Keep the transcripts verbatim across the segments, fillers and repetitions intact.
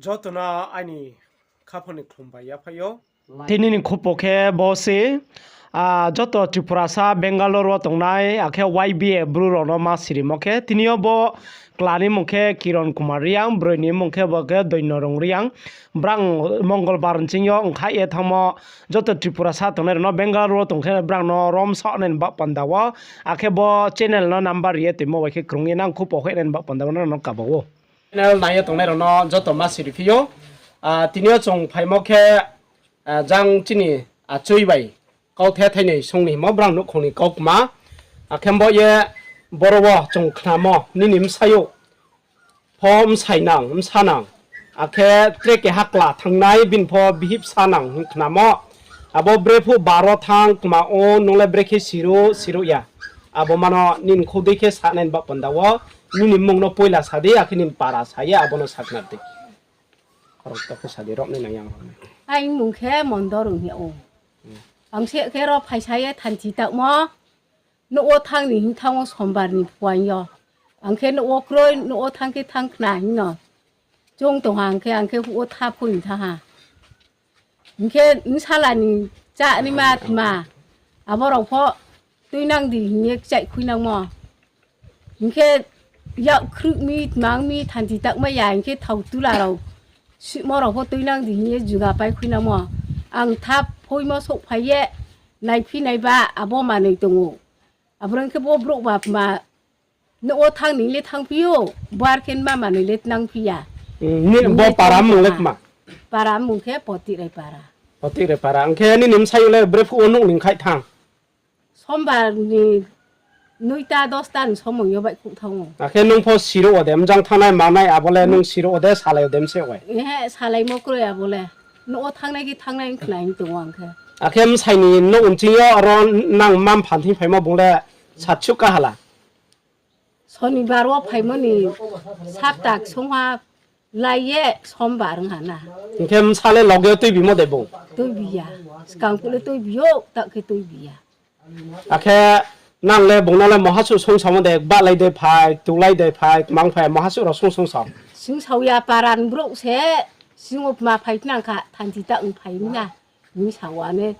Joto no aini khaphang ni khlum bai yaphaih ou. Tini ni khupo khe bo se, ah, joto Tripurasa Bangalore wo tongnai, akhe Y B A Bru rao no ma sirimo khe, tini yo bo kla ni mmung khe Kiron Kumar Reang, broi ni mmung khe bo khe Doino Rung Reang. Brang Mongolbar nching yo ongkhaih ye thanngmo, joto Tripurasa tongnai rao no Bangalore wo tong khe brang no rom saoh nai ni baoh panda wo, akhe bo channel no number ri ye toimo bai khe krung ye nang khupo hoih nai ni baoh panda wo nang no kaba ou. Channel nai ye tongnai rao no joto ma siri phi ou. Ah, tini yo chung phaimo khe, ah, jang chini achoi bai kauthai thainoi song ni himo brang nouhkhong ni kaukma. Akhe bo ye boro wo chung khnamo nini bsayouh pho bsai nang, bsa nang. Akhe tre keha kla thanngnai bini pho bihih bsa nang hing khnamo. Abo brephuh baro thanng kma o, nung le brekhe siruh, siruh ya. Abo mano nini khou dei khe sanai ni baoh panda wo, nini mmung no poila sa di, akhe nini para sa ye abo no sakhnari di. Khorokto khe sa di, rao nai nang yang rao nai. Aini mmung khe Mondor ong hing ou. Ang se khe ro phaisa ye thanchi taohmo. Nouh wo thanng ni hing thanng ou sombar ni phuaing yo. Ang khe nouh wo kroi, nouh wo thanng khe thanng khna hing no. Chung tong ha ang khe, ang khe huh wo tha phuh ni thanng ha. Hing khe bsala ni chá ni ma tma. Abo rao pho tuinang di hing ye kchaih khuinangmo. Hing khe yak khruh mi tma ong mi thanchi taohmai ya, hing khe thao tula rao suhmo rao pho tuinang di hing ye juga pai khuinangmo. Ang tha phoimo souhphai ye naiphi nai ba abo manoi tong ou. Aboro hing khe bo brouh ba tma nouh wo thanng ni le thanngphi ou, bo are khe ma manoi le tnangphi ya. Bo para mmung le tma? Para mmung khe Potik Rai para. Potik Rai para. Ang khe nini bsayouh le brephuh wo nouh ni khaih thanng? Sombar ni noita dosta ni somoi yo baihkhouh thanng ou. Akhe nung pho siruh wo de, mjang thanngnai manai abo le nung siruh wo de, salai wo de mse bai? Ehe, salaimo kroi abo le. Nouh wo thanngnai khe thanngnai khna hing tong ou ang khe. Akhe bsai ni nouh nching yo aro nang mma-mpha thing phaimo bung le satsuh kaha la? Sonibar wo phaimo ni sapta ksungha lai ye sombar ong ha na. Hing khe bsa le loge tuibimo de bung? Tuibi ya. Skang phuh le tuibi ou, taoh khe tuibi ya. Akhe nang le bung no le moha suh sungsamo de, bahlai de phai, tulai de phai, kmang phai, moha suh rao sung sungsao? Sungsao ya, para ni brouh se, sing wo tma phai phnang kha, thanchi taoh ong phai mi na, hing sa wa ne.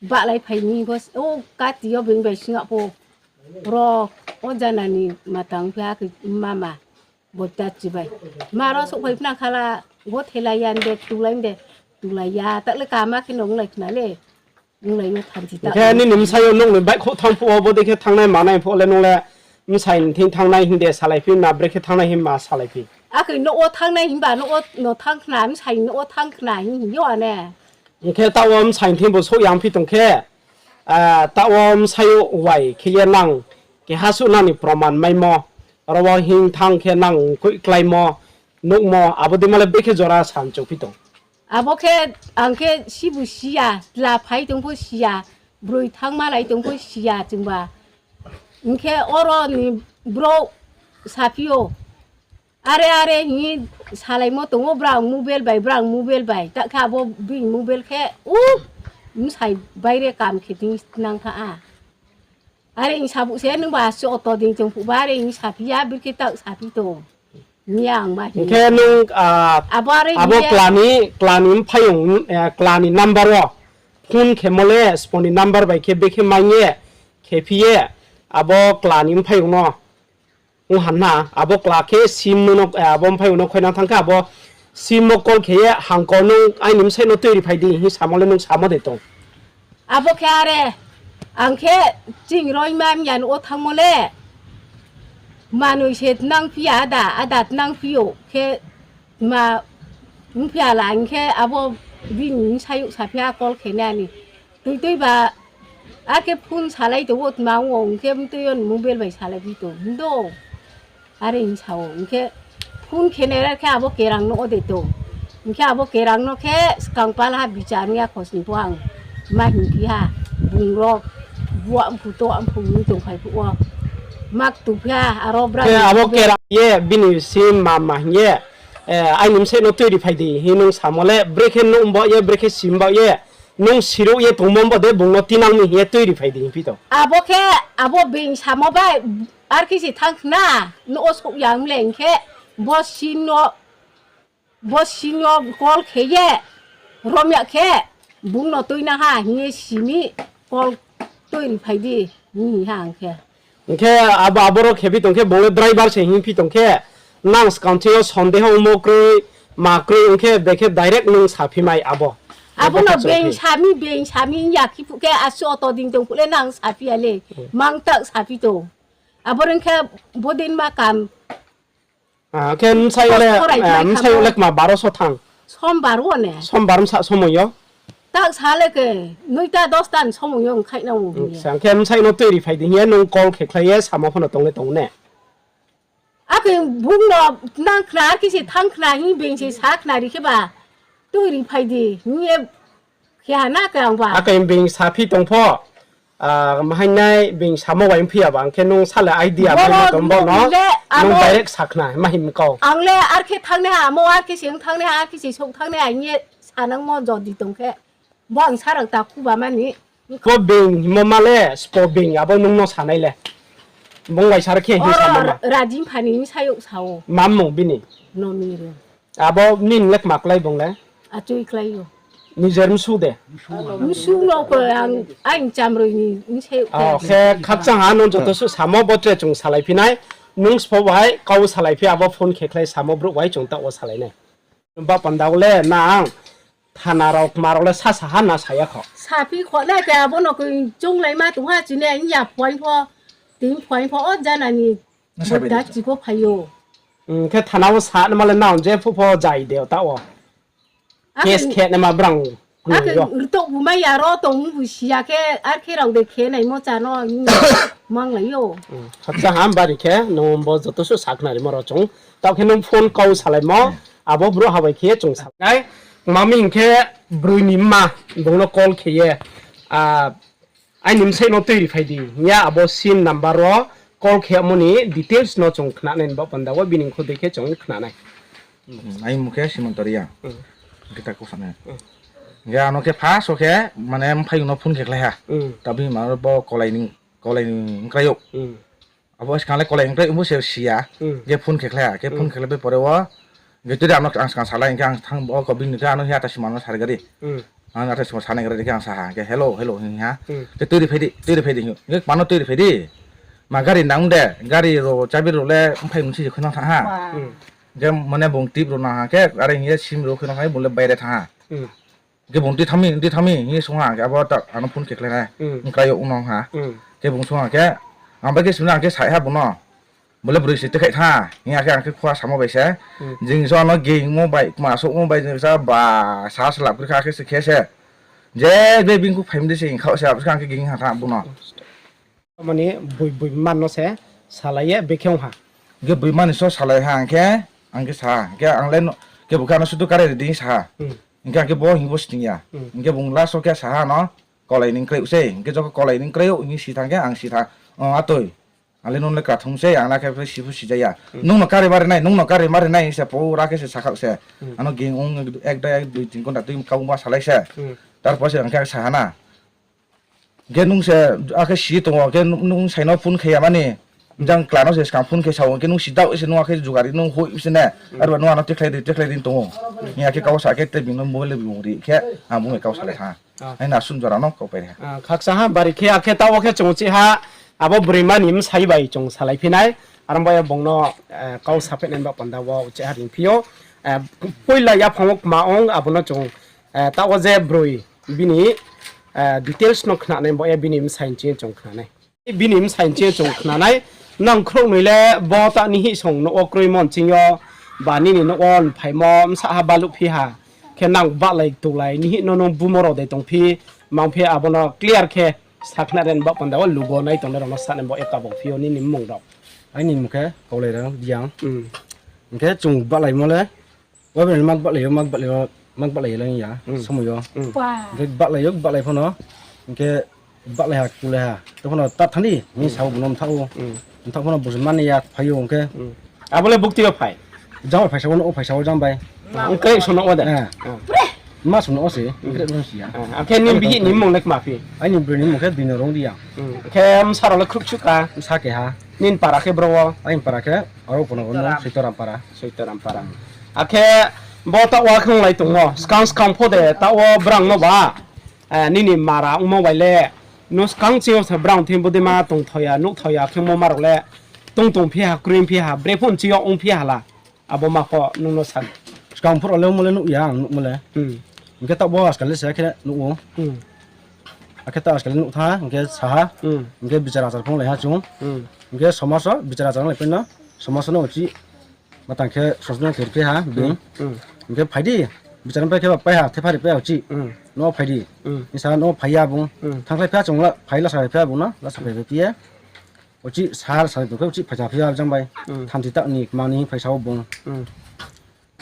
Bahlai phai mi pho, o kati yo being bai sing a pho. Ro, o jana ni matang phi ha khe mama. Bo ta chibai. Ma ro souhphai phnang kha la, bo thelai ya de, tulai de, tulai ya, taoh le kama khe no onglai khna le. Onglai yo thanchi ta. Khe nini bsayouh nouh ni baihkhouh thanng phuh wo, bo dei khe thanngnai manai phuh le nung le bsai ni thing thanngnai hing de salai phi, na brekhe thanngnai hing ma salai phi? Akhe nouh wo thanngnai himba, nouh wo no thanng khna, bsai nouh wo thanng khna hing hing yo ane. Hing khe taoh wo bsai ni thing bo souh yang phi tong khe, ah, taoh wo bsayouh wai khe ye nang keha suh nang ni proman maimo, aro wo hing thanng khe nang koih kláimo, nuhmo, abo deima le brekhe jora sa mchung phi tong? Abo khe ang khe sibu si ya, tla phai tong pho si ya, broi thanngmalai tong pho si ya chungba. Hing khe oro ni brouh saphi ou, are are hing ye salaimo tong ou, brang mobile bai, brang mobile bai. Ta khe abo bini mobile khe, u, bsai baire kam khe tini nang kha a. Are hing sabuh se nungba se auto dei tong phuh ba, are hing saphi ya, bikhe taoh saphi tong. Hing ye ang ma hing. Hing khe nung, ah, abo are abo hing ye kla ni, kla ni mphaiyong, eh, kla ni number wo phone khemo le, sbo ni number bai khe bekhe mai ye, khephi ye, abo kla ni mphaiyong no. Ong ha na, abo kla khe sim no, eh, abo mphaiyong no khuinang thanng khe, abo sim wo call khe ye, hangko nung aini bsai no tuiri phai di, hing samo le nung samo de tong. Abo khe are, ang khe ching roima miya no o thanngmo le, manoi se tnang phi ya ada, ada tnang phi ou khe, ma ong phi ya la, hing khe abo bini bsayouh saphi ya call khe nai ani. Tui tui ba, akhe phone salai tong ou, tma ong ou, hing khe mtui yo ni mobile bai salai phi tong, hing do. Are hing sa ou, hing khe phone khe nai ra khe abo kerang no o de tong. Hing khe abo kerang no khe skang pal ha bichar ni ya khosni pho ang ma hing phi ha, bung rao, buah mphu to mphu ni tongphai phuh wo. Ma ktu phi ha, aro bra khe abo kerang ye, bini sim mama hing ye, eh, aini bsai no tuiri phai di, hing nung samo le, brekhe nuh mbaoh ye, brekhe sim baoh ye, nung sirouh ye tongmo bo de bung no tinang mi hing ye tuiri phai di hing phi tong. Abo khe, abo being samo bai, ar khe se thanng khna, no o souh ya ong le hing khe, bo sim no, Bo sing yo call khe ye, rom ya khe, bung no tuinang ha hing ye si mi, call tuiri phai di, hing ha ang khe. Hing khe abo, aboro khe phi tong khe, bung le driver se hing phi tong khe, nang skang thing yo sondeho ongmo kroi, ma kroi, hing khe de khe direct nung saphi mai abo. Abo no being sa mi, being sa mi ya khe phuh khe, asuh auto ding tong phuh le nang saphi ya le, mang tak saphi tong. Abo reng khe bodin ma kam. Khe bsai yo le, bsai yo le kma baro so thanng? Sombar wo ne. Sombar bsa somoi yo? Tak sa le khe, noita dosta ni somoi yo ongkhaih nang ou. Khe bsai no tuiri phai di hing ye nung call khe khlai ye samo pho no tong le tong ne. Akhe bung no nang khna, ar khe se thanng khna hing being se sa khna ri khe ba, tuiri phai di hing ye khe ha na khe ang ba. Akhe being saphi tong pho, mahainai being samo bai ongphi ya ba, ang khe nung sa le idea mai no tong bo no, nung direct sa khna, ma hing kau. Ang le ar khe thanngnaiha amo, ar khe se ong thanngnaiha, ar khe se souh thanngnaiha hing ye sanangmo jodi tong khe. Bo ang sa rao takhu ba mani. Bo being hingmo ma le, sbo being abo nung no sanai le. Bung bai sar khe hing sa ma. Raji pha ni bsayouh sa ou. Ma mmung bini? Nomi ro. Abo nini le kma klái bung le? Achoi klái ou. Nijer msu de? Msu no khe ang, ang chamroi ni bsayouh khe. Khe khakchang ha nung joto suh samo bo tre chung salai phi nai. Nung sbo bai kau salai phi abo phone khe khlai samo brouh bai chung taoh wo salai nai. Ba panda wo le nang thana rao kma rao le sasa ha na sa ya kho? Saphi kho nai khe abo no khe chounglaima tong ha chini ya phuaing pho, tini phuaing pho o jana ni bota chi pho phai ou. Khe thana wo sa nama le nang je phuh pho jai de o taoh wo. Case khe nama brang. Akhe rtoh bu mai ya ro tong bu si ya khe, ar khe rao de khe naimo cha no hing manglai ou. Khakchang ha bari khe nung bo joto suh sakhnarimo rao chung. Taoh khe nung phone kau salaimo, abo brouhha bai khe chung salai nai. Mami hing khe broi ni mma, bung no call khe ye, aini bsai no tuiri phai di hing ye abo sim number wo call khe yagmo ni details no chung khna nai ni baoh panda wo bini kho dei khe chung khna nai. Aini mmung khe Simanto Reang. Hing khe ta kau sa nai. Hing khe ano khe first wo khe, mane, mphaiyong no phone khe khlai ha. Tabi ma bo kolai ni, kolai ni ongkrai ou. Abo skang le kolai ongkrai ongmo se si ya. Hing khe phone khe khlai ha. Khe phone khe khlai bai pore wo, hing khe tui de ano ang skang salai, hing khe ang thanng bo ko bini khe ano hing ya ta sima no sar gari. Ang ata sima sanai gari khe ang sa ha, hing khe hello, hello hing ha. Khe tuiri phai di, tuiri phai di hing ou. Hing khe kma no tuiri phai di? Ma gari nang de, gari rao chabi rao le mphai mungsi se khe nang thanng ha. Hing khe mane bung tip rao nang ha khe, are hing ye sim rao khe nang ha, bung le baire thanng ha. Hing khe bung tui thanng mi, tui thanng mi hing ye sung ha, hing khe abo ta ano phone khe khlai nai, ongkrai ou nang ha. Khe bung sung ha khe, ang bai khe sung ha khe sa ha bung no. Bo le broi se tuikhaih tha, hing ya khe ang khe khua samo bai se. Jing so ano gingmo bai, kma souhmo bai, jing sa ba sa slap kri kha khe se khe se. Je be bini khu phaimo dei se hing khaoh se, abo se ang khe ging ha tha bung no. Mani boi, boi man no se salai ye bekhe ong ha. Hing khe boi man ni so salai ha, hing khe ang khe sa ha, hing khe ang le, khe bo khe ano sudu kare ri di sa ha. Hing khe ang khe bo hing bo sning ya. Hing khe bung last wo khe sa ha no, kolai ni ongkrai ou sei, hing khe jokho kolai ni ongkrai ou hing si thanng khe ang si tha, o atoi. Ang le nung le krathung sei, ang le khe si pho si ja ya. Nung no kari mari nai, nung no kari mari nai hing se pura khe se sakhaoh se. Ano ging ong ek da ek dui tin ghonta tui kau ma salai se. Tarpor se ang khe sa ha na. Khe nung se, akhe si tong ou, khe nung, nung sai no phone khe ya mani. Jang kla no se skang phone khe sa ou, khe nung si daoh se nung akhe jugari nung hoih se ne. Arba nung ano tikhlai di, tikhlai di tong ou. Hing ya khe kau sa khe te bini mobile bung ri khe, ang bung kau salai tha. Aini asun jora no kau pai ha. Khakchang ha bari khe, akhe taoh wo khe chung chih ha, abo broima ni bsai bai chung salai phi nai. Aro bai bung no kau saphehnai ba panda wo chih ha ring phi ou. Poila yaphang wo kma ong, abo no chung, taoh wo je broi bini details no khna nai, bo ye bini bsai ni ching chung khna nai. Bini bsai ni ching chung khna nai, nang khrouhnoi le bo ta nihih song nouh wo kroimo ni ching yo, ba nini nouh wo nphaimo bsa ha baluh phi ha, khe nang bahlai tulai nihih no nung bumo rao de tong phi, mang phi abo no clear khe sakhna ri ni ba panda wo lugo nai tongnai rao no sa nai bo ye kabang phi ou nini mmung rao. Aini mmung khe Kaulai Reang Reang. Hing khe chung bahlaimo le Wabe ni mak bahlai yo, mak bahlai yo, mak bahlai yo lang ya, somoi yo. Hing khe bahlai yo, bahlai pho no, hing khe bahlai ha, kulai ha. To pho no ta thanng di, hing sa ou bung no mthaoh ou. Mthaoh pho no bung se mani ya phai ou hing khe. Abo le bukti yo phai? Jang bai phaisa wo, no phaisa wo jang bai. Ongkrai so no wo de? Ma so no wo se, ongkrai so si ya. Akhe nini bihih ni mmung le kma phi? Aini broi ni mmung khe Dino Rong Reang. Khe bsa rao le khruh suh kha? Bsa keha. Nini para khe bro wo? Aini para khe aro pho no, Soitoram para. Soitoram para. Akhe Bo taoh wo khe onglai tongmo, skang skang pho de taoh wo brang no ba, eh, nini mara ongmo bai le, no skang ching yo se brang thing bodei ma tongthao ya, nuhthao ya khe mo ma rao le, tong tong phi ha, kroi phi ha, bre pho nching yo ong phi ha la, abo ma pho nung no sa. Skang phuh rao le ongmo le nuh ya, ang nuhmo le. Hmm. Hing khe taoh bo askal le se khe nuh ou. Hmm. Akhe taoh askal le nuh tha, hing khe sa ha, Hmm. hing khe bichar achar phung lai ha chung. Hmm. Hing khe somaso bichar achar lai pai no, somaso no uchih matang khe sosno khe riphi ha, bini. Hmm. Hing khe phai di, bichar pai khe ba pai ha, thepha ri pai ha uchih. Hmm. No phai di. Hmm. Hing sa no phai ya bung. Hmm. Thangkhlai phi ha chung la, phai lasa phai phi ha bung no, lasa phai phi ye. Uchih sal sal tong khe uchih phaisa phi ya jang bai. Hmm. Thanti tak ni kma ni phaisa wo bung. Hmm.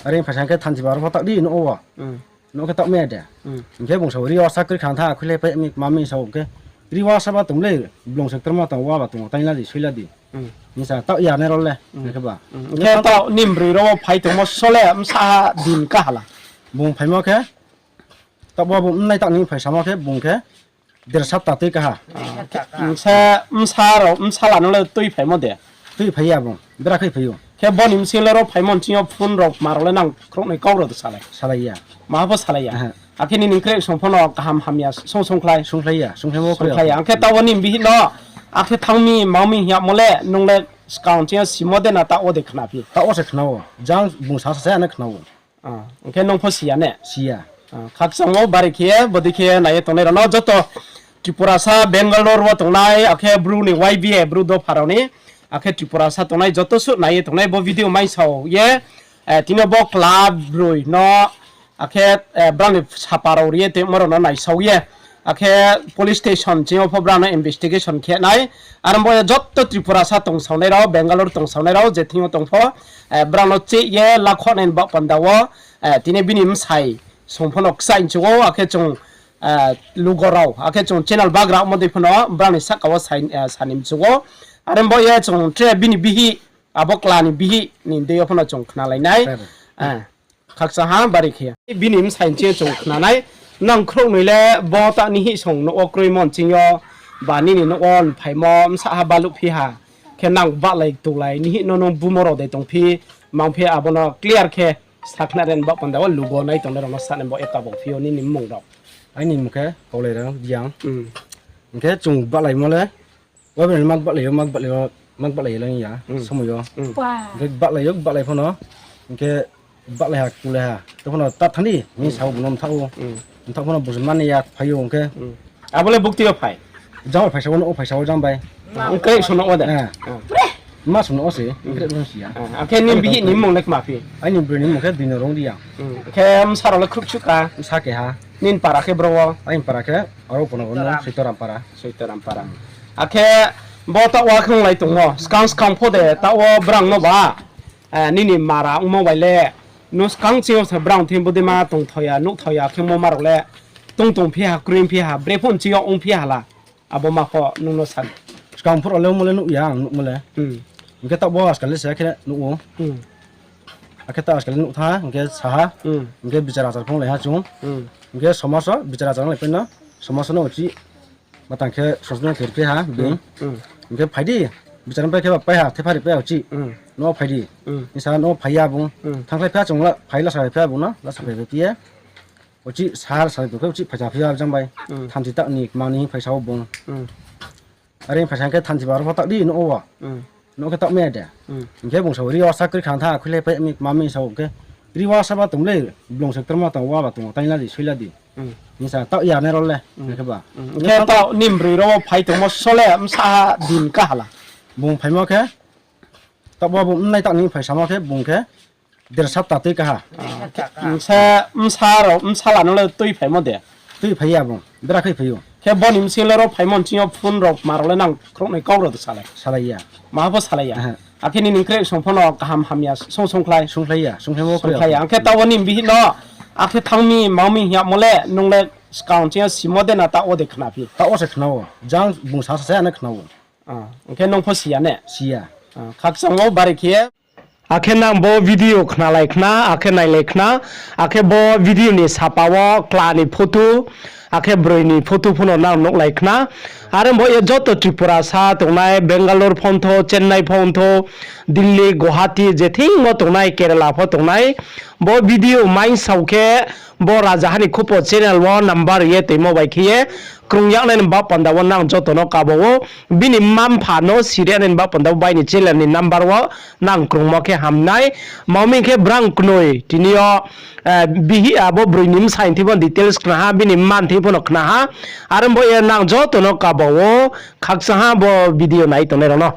Are phaisa khe thanti baro pho tak di no wo. Hmm. No khe tak me de. Hmm. Hing khe bung sa ri wo sa kri khan tha, khuilai pai mi kma mi sa wo khe. Ri wo sa ba tong le, blung se ktorma tong wa ba tong, tainglai di, suilai di. Hmm. Hing sa taoh ya nai rao le, Hmm. hing khe ba. Hmm. Hing Hing khe khe taoh taoh ni broi rao phai tongmo so le, bsa ha din ka ha la. Bung phaimo khe, taoh bo bung mnai tak ni phaisamo khe, bung khe, der sapta tui kaha. Ah, bsa, bsa rao, bsala no le tui phaimo de? Tui phai ya bung, bera khe phai ou. Khe bo ni bsing le ro phaimo nching yo phone rao ma rao le nang khrouhnoi kau rao de salai? Salai ya. Maha pho salai ya? Aha. Akhe nini kroi song pho no kaham hamya song songkhlai? Songkhlai ya, songkhlai mo Songkhlai ya. Akhe taoh wo ni bihih no, akhe thanng mi, mang mi hing yamo le, nung le skang ching yo simo de na taoh wo de khna phi? Taoh wo se khna ou, jang bung sa sa se ano khna ou. Ah, hing khe nung pho si ya ne? Si ya. Ah, khakchang wo bari khe, bodei khe nai ye tongnai rao no joto Tripurasa, Bangalore wo tongnai, akhe Bru ni Y B A, Bru dopha rao ni, akhe Tripurasa tongnai joto suh nai ye tongnai bo video maisao ye, eh, tini bo club broi no, akhe, eh, brang ni sapa rao ri ye tongmo rao no naisao ye, akhe police station ching yo pho brang no investigation khe nai, aro bo ye joto Tripurasa tongsaonai rao, Bangalore tongsaonai rao, je thing yo tong pho, eh, brang no cheh ye lakhoh nai ni baoh panda wo, eh, tini bini bsai song pho no kchaih mchu ou, akhe chung, eh, lugo rao, akhe chung channel bagra omo dei pho no brang ni sahka wo sai, eh, sani mchu ou. Are bo ye chung tre bini bihih, abo kla ni bihih ni dei yo pho no chung khnalai nai. Khakchang ha bari khe. Bini bsai ching chung khna nai. Nang khrouhnoi le bo ta ni hih song nouh wo kroimo nching yo, ba nini nouh wo nphaimo bsa ha baluh phi ha. Khe nang bahlai tulai ni hih no nung bumo rao de tong phi, mang phi abo no clear khe sakhna ren baoh panda wo lugo nai tongnai rao no sa nai bo ye tabok phi ou nini mmung rao. Aini mmung khe Kaulai Reang Reang. Hmm. Hing khe chung bahlaimo le, waibo ni mak bahlai yo, mak bahlai yo, mak bahlai yo lang ya, Hmm. somoi yo. Hmm. Hing khe bahlai yo, bahlai pho no, hing khe bahlai ha, kulai ha. To pho no ta thani, hing Hmm. sao bung no mthaoh ou. Hmm. Mthaoh pho no bung se mani ya phai ou hing khe. Hmm. Abo le bukti yo phai? Jang bai phaisa wo no, o phaisa wo jang bai. Ong khe song no o de? Eh. Ah. Ma song no o se, Hmm. kre no si ya. Ah, akhe ni bihih ni mmung le kma phi? Aini broi ni mmung khe Dino Rong Reang. Hmm. Khe bsa rao le khruh suh ka? Bsa keha. Nini para khe bro wo? Aini para khe aro pho no, Soitoram para. Soitoram para. Akhe bo taoh wo khe onglai tongmo, skang skang pho de taoh wo brang no ba, eh, nini mara ongmo bai le, no skang ching yo se brang thing bodei ma tongthao ya, nuhthao ya khe mo ma rao le, tong tong phi ha, kroi phi ha, bre pho nching yo ong phi ha la, abo ma pho nung no sa. Skang phuh rao le ongmo le nuh ya, ang nuhmo le. Hmm. Hing khe taoh bo askal le se khe nuh ou. Hmm. Akhe taoh askal le nuh tha, hing khe sa ha, Hmm. hing khe bichar achar phung lai ha chung. Hmm. Hing khe somaso bichar achar lai pai no, somaso no uchih matang khe sosno khe riphi ha, bini. Hmm. Hing khe phai di, bichar pai khe ba pai ha, thepha ri pai ha uchih. Hmm. No phai di. Hmm. Hing sa no phai ya bung. Hmm. Thangkhlai phi ha chung la, phai lasa phai phi ha bung no, lasa phai phi ye. Uchih sal sal tong khe uchih phaisa phi ya jang bai. Hmm. Thanti tak ni kma ni phaisa wo bung. Hmm. Are phaisa khe thanti baro pho tak di no wo. Hmm. No khe tak me de. Hmm. Hing khe bung sa ri wo sa kri khan tha, khuilai pai mi kma mi sa wo khe. Ri wo sa ba tong le, blung se ktorma tong wa ba tong, tainglai di, suilai di. Hmm. Hing sa taoh ya nai rao le, Hmm. hing khe ba. Hmm. Hing Hing khe khe taoh ni broi rao phai tongmo so le, bsa ha din ka ha la? Bung phaimo khe, taoh bo bung mnai tak ni phaisamo khe, bung khe, der sapta tui kaha. Ah, bsa, bsa rao, bsala no le tui phaimo de? Tui phai ya bung, bera khe phai ou. Khe bo ni bsing le ro phaimo nching yo phone rao ma rao le nang khrouhnoi kau rao de salai? Salai ya. Maha pho salai ya? Aha. Akhe nini kroi song pho no kaham hamya song songkhlai? Songkhlai ya, songkhlai mo kroi ya. Songkhlai ya. Ang khe taoh wo ni bihih no, akhe thanng mi, mang mi hing yamo le, nung le skang ching yo simo de na taoh wo de khna phi? Taoh wo se khna ou. Jang bung sa sa se ano khna ou. Ah, ang khe nung pho si ya ne? Si ya. Ah, khakchang wo bari khe. Akhe nang bo video khnalai khna, akhe nailai khna, akhe bo video ni sapa wo kla ni photo, Akhe broi ni photo pho no nang nuhlai khna. Are bo ye joto Tripura sa tongnai, Bangalore pho ongthou, Chennai pho ongthou, Delhi, Guwahati, je thing wo tongnai, Kerala pho tongnai, bo video mai sao khe, bo Rajaha ni Khupo channel wo number ye toimo bai khe ye, krung yagnai ni baoh panda wo nang joto no kaba ou, bini mma mpha no siri yagnai ni baoh panda wo bai ni channel ni number wo nang krungmo khe hamnai. Tma hing khe brang knoi tini yo, eh, bihi abo broi ni bsa ni thing pho details khna ha, bini mma ni thing pho no khna ha. Are bo ye nang joto no kaba ou, khakchang ha bo video nai tongnai rao no.